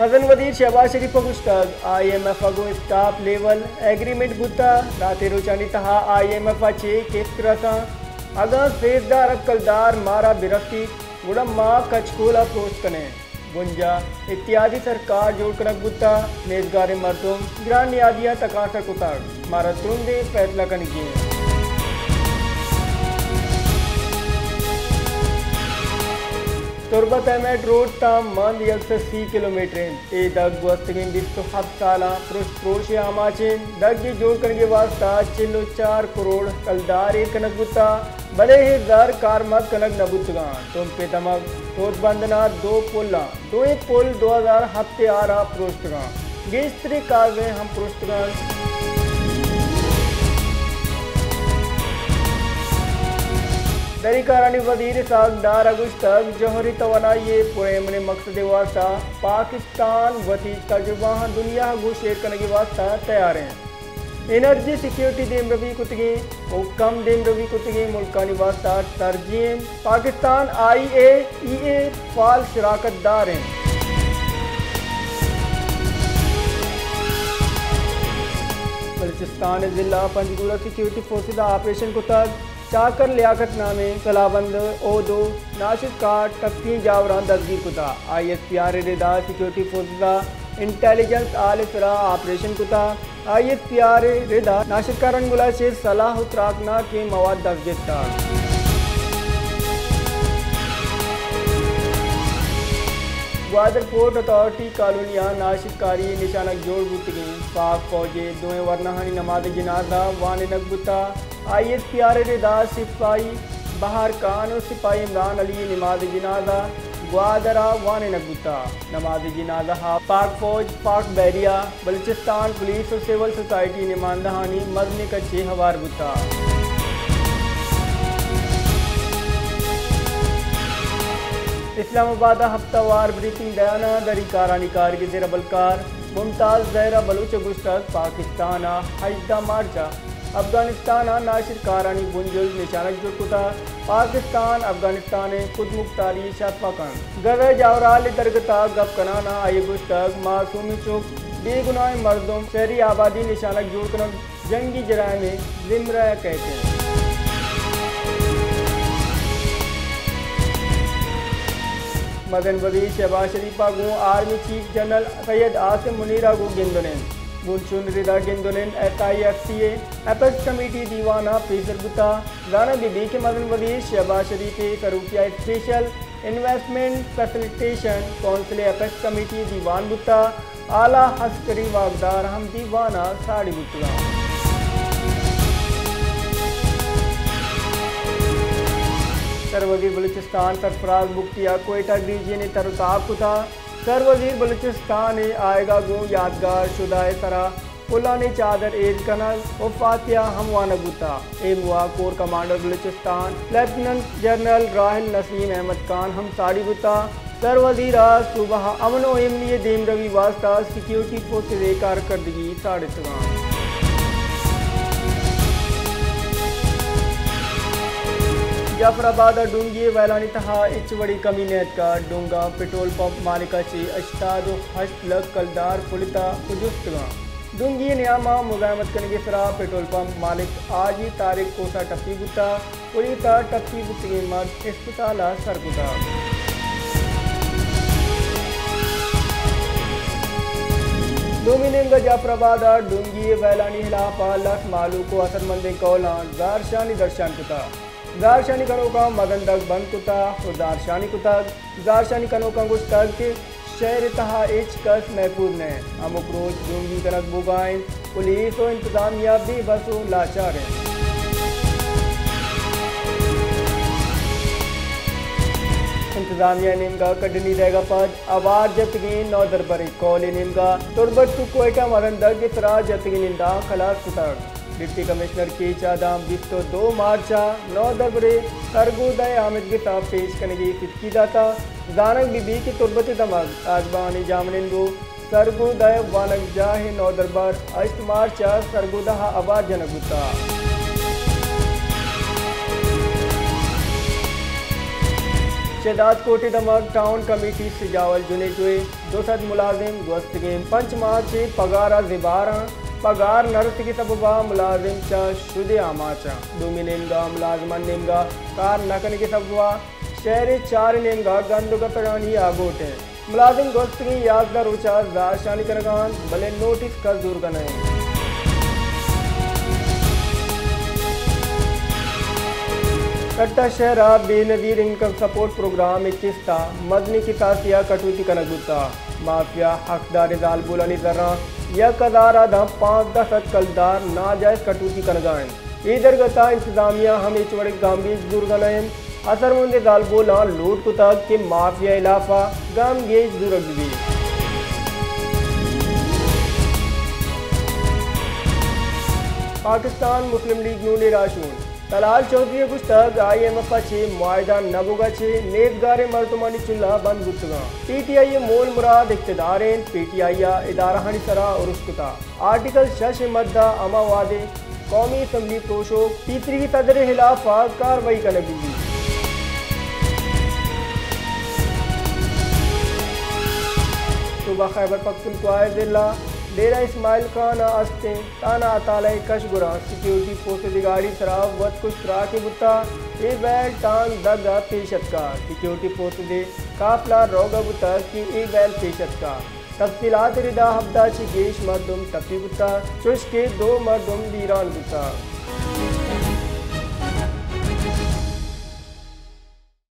مزن وزیر شہباز شریف ء گوشتگ، آئی ایم ایف ء گوں اسٹاپ لیول ایگریمنٹ بوتگ، براتے روچانی تہا آئی ایم ایف ء چہ کست رساں، اگاں سیزدہ ارب کلدار مارا برسیت گڑا ما کچکول ء پروشت کنیں۔ بنجاہ اتحادی سرکار جوڑ کنگ بوتگ، نیزگاریں مردم گران نیادیاں تکانسر کتگ، مارا ترندیں فیصلہ کنگی انت۔ تربت احمد روڈ تاں مند یک سد سی کلومیٹر انت۔ اے دگ گوستگیں بیست ء ہپت سالاں پرشت پروش ء آماچ انت۔ دگ ء جوڑ کنگ ء واستہ چل ء چار کروڑ کلدار ایر کنگ بوتگ، بلے اے زر کارمرز کنگ نہ بوتگ انت۔ تمپ ء دمگ تودبندن ء دو پل انت۔ دوئیں پل دو ہزار ہپت ء آر ء پروشتگ انت۔ گیشتریں کارویں ہم پروشتگ انت۔ دری کارانی وزیر اسحاق ڈار ء گوشتگ، جوہری توانائی ء پرایمنیں مقصد ء واستہ پاکستان وتی تجربہاں دنیا ء گوں شیئر کنگ ء واستہ تیار انت۔ انرجی سیکیورٹی دیمروی کتگیں و کم دیمروی کتگیں ملکانی واستہ ترجیح انت۔ پاکستان آئی اے ای ء فعال شراکت دار انت۔ بلوچستان ء ضلع پنجگور ء سیکیورٹی فورسز ء آپریشن کتگ۔ چاکر لیاقت نامیں سلاہ بند اود و ناشرکار ٹپی جاوراں دزگیر کتگ۔ آئی ایس پی آر ء ردا سیکیورٹی فورسز ء انٹیلیجنس آل ء سرا آپریشن کتگ۔ آئی ایس پی آر ء ردا ناشرکارانی ملا چہ سلاہ و تراکناکیں مواد دست گپتگ۔ گوادر پورٹ اتھارٹی کالونی ء ناشرکاری نشانگ جوڑ بوتگیں پاک فوج ء دوئیں ورناہانی نماز جنازہ وانینگ بوتگ۔ آئی ایس پی آر ء ردا سپاہی بہار خان و سپاہی عمران علی نماز جنازہ گوادر ء وانینگ بوتگ۔ نماز جنازہ ء پاک فوج، پاک بحریہ، بلوچستان پولیس و سول سوسائٹی نمائندہانی مزنیں کچے ہوار بوتگ۔ اسلام آباد ء ہفتہ وار بریفنگ دیان ء دری کارانی کارگدے ربلکار ممتاز زہرا بلوچ ء گوشتگ، پاکستان ء ہژدہ مارچ ء افغانستان ء ناشرکارانی بنجل نشانگ جوڑ کتگ۔ پاکستان افغانستان ء خودمختاری ء شرپا کنت۔ غزہ ء جاورھال ء درگت ء گپ کنان ء آئی ء گوشتگ، معصومیں چک، بے گناہیں مردم، شہری آبادی نشانگ جوڑ کنگ جنگی جرائم ء زمرہ ء کئیت انت۔ مزن وزیر شہباز شریف ء گوں آرمی چیف جنرل سید عاصم منیر ء گوں گندن انت۔ گوں چون ردا گندن انت، ایس آئی ایف سی ء اپیکس کمیٹی دیوان ء پیسر بوتگ۔ زانگ بہ بیت کہ مزن وزیر شہباز شریف ء سروکی ء اسپیشل انویسٹمنٹ فیسلیٹیشن کونسل ء اپیکس کمیٹی دیوان بوتگ۔ اعلی عسکری واکدار ہم دیوان ء ساڑی بوتگ انت۔ سر وزیر بلوچستان سرفراز بگٹی ء کوئٹہ ڈویژن ء تر و تاب کتگ۔ سر وزیر بلوچستان ء آیگ ء گوں یادگار شہدا ء سرا پلانی چادر ایر کنگ و فاتحہ ہم وانگ بوتگ۔ اے موہ ء corps commander Balochistan lieutenant general Rahil Naseem Ahmed Khan ہم ساڑی بوتگ۔ سر وزیر ء صوبہ ء امن و ایمنی ء دیمروی واستہ سیکیورٹی فورسز ء کارکردگی ساڑتگ انت۔ جعفر آباد ء ڈونگی ء ویلانی تہا ہچ وڑیں کمی نیتکگ۔ ڈونگ ء پٹرول پمپ مالک ء چہ ہشتاد و ہشت لکھ کلدار پلتگ و جستگ انت۔ ڈونگی ء نیام ء مزاحمت کنگ ء سرا پٹرول پمپ مالک حاجی طارق کوسا ٹپی بوتگ۔ پولیس ء ٹپی بوتگیں مرد اسپتال ء سر کتگ۔ دومی نیمگ ء جعفر آباد ء ڈونگی ء ویلانی ہلاپ ء لس مہلوک و اثرمندیں کہولاں زہرشانی درشان کتگ۔ زہرشانی کنوکاں مزن دگ بند کتگ و زہرشانی کتگ۔ زہرشانی کنوکاں گوشتگ کہ شہر ء تہا ہچ کس محفوظ نہ انت۔ ہمک روچ ڈونگی کنگ بوگا انت۔ پولیس و انتظامیہ بے بس و لاچار انت۔ انتظامیہ ء نیمگا کڈنی دئیگا پد ہوار جتگیں نودربرے کہول ء نیمگا تربت ٹو کوئٹہ مزن دگ ء سرا جتگیں ننداں خلاص کتگ۔ ڈپٹی کمشنر کیچ ء داں بیست و دو مارچ ء نودربرے سرگودہ ء آمدگس ء پیش کنگی ستکی داتگ۔ زانگ بہ بیت کہ تربت ء دمگ تاجبان ء جاہمنند و سرگودہ ء وانگجاہ ء نودربر ہشت مارچ ء سرگودہ ء ہوار جنگ بوتگ۔ شہداد کوٹ ءِ دمگ ٹاؤن کمیٹی سجاول جنیجو ءِ دو سد ملازم گوستگیں پنچ ماہ چہ پگار ءَ زبہر اَنت۔ پگار نہ رسگ ءِ سبب ءَ ملازم چہ شد ءَ آماچ اَنت۔ دومی نیمگ ءَ ملازمانی نیمگ ءَ کار نہ کنگ ءِ سبب ءَ شہر ءِ چار نیمگ ءَ گند ءُ گتگانی آگوٹ اِنت۔ ملازم گوستگیں یازدہ روچ ءَ زہرشانی کنگ ءَ اَنت، بلے نوٹس کس زورگ ءَ نہ اِنت۔ ٹھٹہ شہر ءَ بے نظیر انکم سپورٹ پروگرام ءِ چست ءَ مزنیں کساسے ءَ کٹوتی کنگ بوتگ۔ مافیا حقداریں زالبولانی زراں یک ہزار ءَ داں پانزدہ سد کلدار ناجائز کٹوتی کنگ ءَ اِنت۔ اے درگت ءَ انتظامیہ ہم ہچ وڑیں گامگیج زورگ ءَ نہ اِنت۔ اثرمندیں زالبولاں لوٹ کتگ کہ مافیا ءِ ہلاف ءَ گامگیج زورگ بہ بیت۔ پاکستان مسلم لیگ نون ءِ راہشون طلال چوہدری ءَ گوشتگ، آئی ایم ایف ءَ چہ معاہدہ نہ بوگ ءَ چہ نیزگاریں مردمانی چلہ بند بوتگ اَنت۔ پی ٹی آئی ءِ مول مراد اقتدار اِنت، پی ٹی آئی ءَ ادارہانی سرا ارش کتگ۔ آرٹیکل شش ءِ مد ءَ ہما وہدے قومی اسمبلی پروشوک پیسریگیں صدر ءِ ہلاف ءَ کاروائی کنگ بہ بیت۔ صوبہ خیبر پختونخوا ءِ ضلع ڈیرہ اسماعیل خان ءَ استیں تھانہ اطالہ ءِ کش گوراں سیکیورٹی پوسٹ ءِ گاڑی ءِ سرا وت کش تراکے بوتگ۔ اے ویل ٹانگ دگ ءَ پیش اتکگ۔ سیکیورٹی پوسٹ ءِ قافلہ روگ ءَ بوتگ کہ اے ویل پیش اتکگ۔ تفصیلات ءِ ردا ہبدہ ءَ چہ گیش مردم ٹپی بوتگ، چوش کہ دو مردم بیران بوتگ۔